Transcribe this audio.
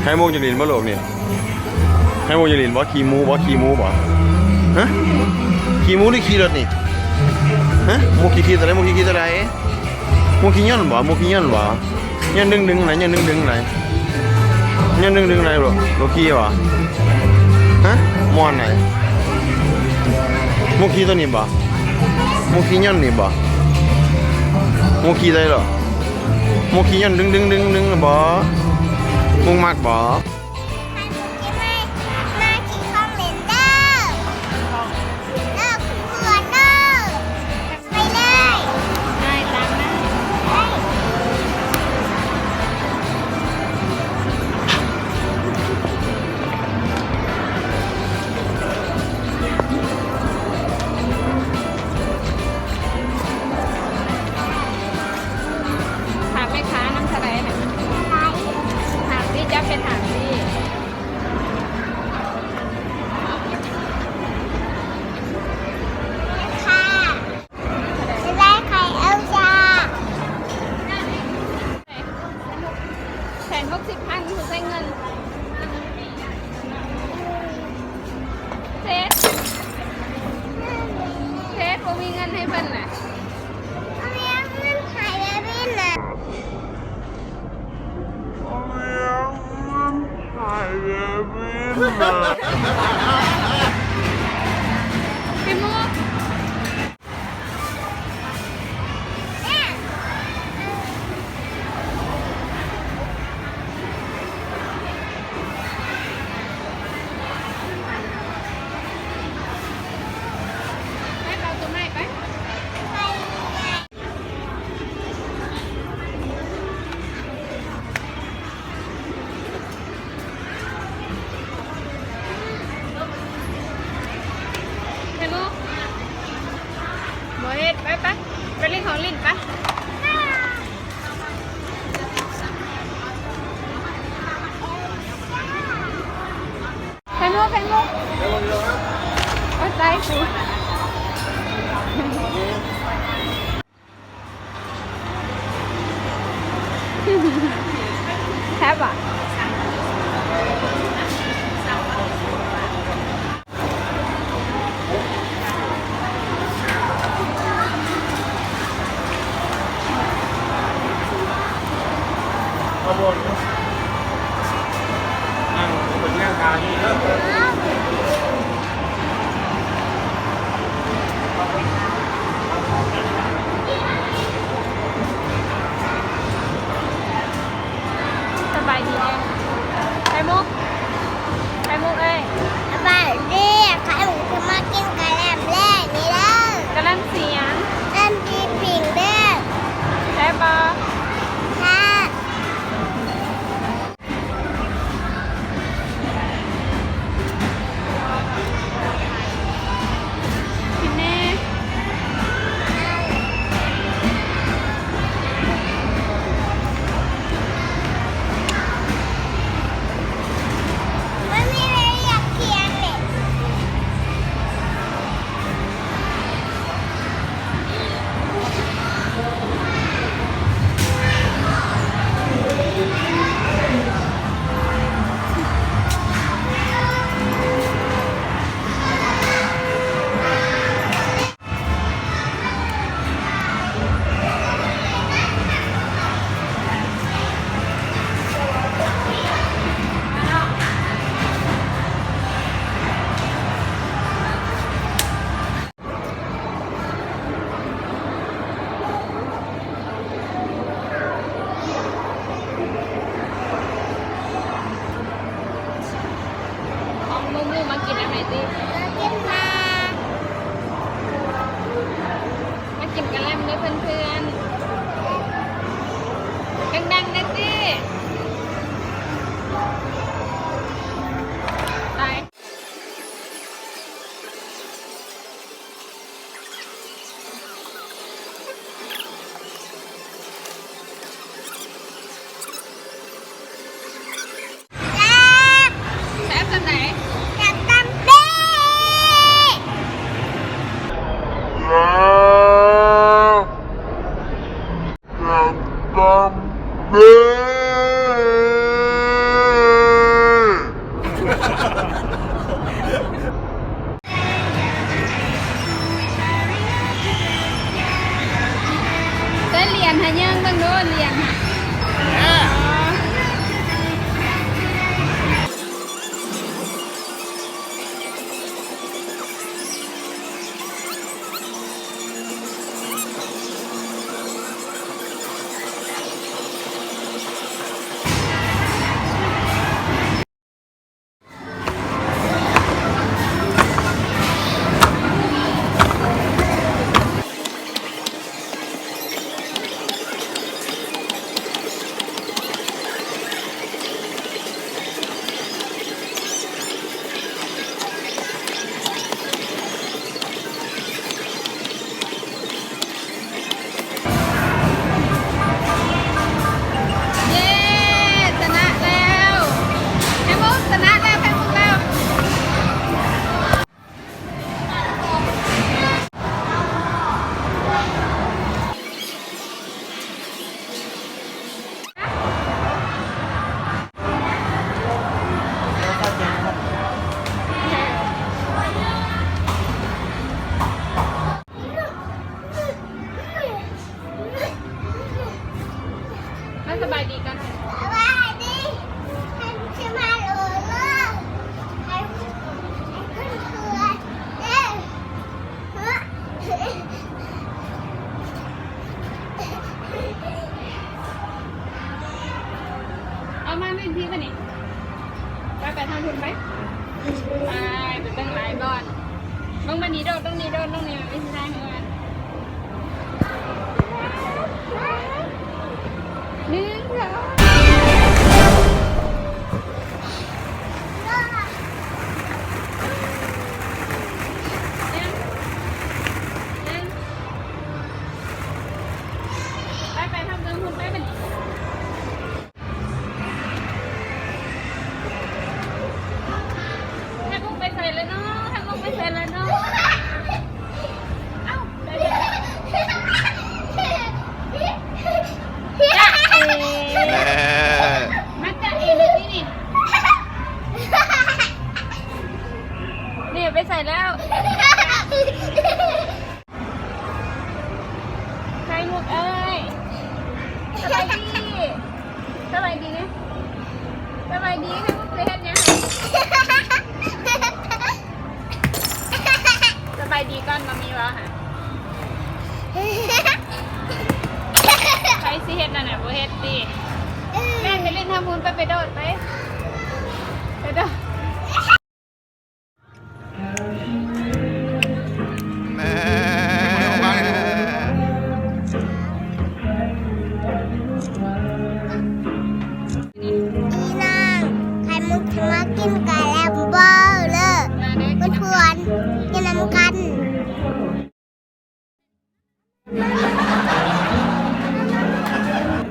ໄຂ່ມຸກຢາກຫຼິ້ນບໍ່ລູກນີ້? ໄຂ່ມຸກຢາກຫຼິ້ນບໍ່? ຂີ່ໝູບໍ່? ຂີ່ໝູບໍ່? ຮະ? ຂີ່ໝູຫຼືຂີ່ລົດນີ້? ຮະ? ໝູຂີ່ ຂີ່ຕົວໃດ? ໝູຂີ່ ຂີ່ຕົວໃດ? ໝູຂີ່ຍົນບໍ່? ໝູຂີ່ຍົນບໍ່? ຍ້ອນດຶງໆໄດ ຍ້ອນດຶງໆໄດ ຍ້ອນດຶງໆໄດ ບໍ່ ບໍ່ຂີ່ຫວາ? ຮະ? ມ່ວນໄດ. ໝູຂີ່ໂຕນີ້ບໍ່? ໝູຂີ່ຍົນນີ້ບໍ່? ໝູຂີ່ໄດ້ເນາະ? ໝູຂີ່ຍົນດຶງໆໆໆບໍ່? ໝູມັກບໍ່? ມາຂີ່ຂອງຫຼິ້ນເດີ ເລີກເພື່ອນເດີ ໄປເລີຍ ໄປຕາມມາ ໄປ ຖາມແມ່ຄ້ານຳເທົ່າໃດນະ? ຖາມຕິ ຈັບໄປຖາມຕິ. ແມ່ຄ້າ ຊິໄດ້ໄຂ່ເອົາຈ້າ ແສນຫົກສິບພັນ ໃຊ້ເງິນ ເສດ ເສດ ບໍ່ມີເງິນໃຫ້ເພິ່ນນະ. ເອົາເງິນໃຫ້ເບບິນນະ ເອົາເງິນໃຫ້ເບບິນນະ ໄຂ່ມຸກ. ໄປເອົາໂຕໃໝ່ໄປ ໄຂ່ມຸກ ບໍ່ເຮັດ ໄປ ໄປ ໄປຫຼິ້ນຂອງຫຼິ້ນໄປ. ໄຂ່ມຸກ ໄຂ່ມຸກ ໂອ້ຍ ຕາຍກູ ແຊບຫວາ? ສະບາຍດີເດ້ ໄຂ່ມຸກ ໄຂ່ມຸກເອີຍ. ສະບາຍດີ ໄຂ່ມຸກຈະມາກິນກະແລັມແລງນີ້ເດີ. ກະແລັມສີຫຍັງ? ກະແລັມສີພິງເດີ. ແຊບບໍ່? ແຊບ. ໄປ ໄປທາງພຸ້ນໄປ ໄປ ໄປເບິ່ງຫຼາຍບ່ອນ ເບິ່ງບ່ອນນີ້ໂດດ ຕອງນີ້ໂດດ ຕອງນີ້ມັນມີຊິໄດ້ເຮືອນ ໜຶ່ງ ສອງ ໄປ ໄປທາງເທິງພຸ້ນໄປບັດນີ້ ແທບອອກໄປໃສແລ້ວເນາະ ແທບອອກໄປໃສແລ້ວເນາະ ເອົ້າ ໄປ ຈ໊ະເອ ມາຈ໊ະເອເລີຍຕິນີ້ ນີ້ໄປໃສແລ້ວ? ໄຂ່ມຸກເອີຍ ສະບາຍດີ ສະບາຍດີ ສະບາຍດີ ໄຂ່ມຸກຊິເຮັດຫຍັງໃຫ້ ສະບາຍດີກ່ອນ ມາມີເວົ້າຫາ ໃຜຊິເຮັດນັ້ນນະ ບໍ່ເຮັດຕິ ແມ່ນໄປຫຼິ້ນທາງພຸ້ນ ໄປ ໄປໂດດ ໄປ ໄປໂດດ. ອີນາງ ໄຂ່ມຸກຊິມາກິນກະແລັມເບີເດີ ເພື່ອນໆ ກິນນຳກັນ.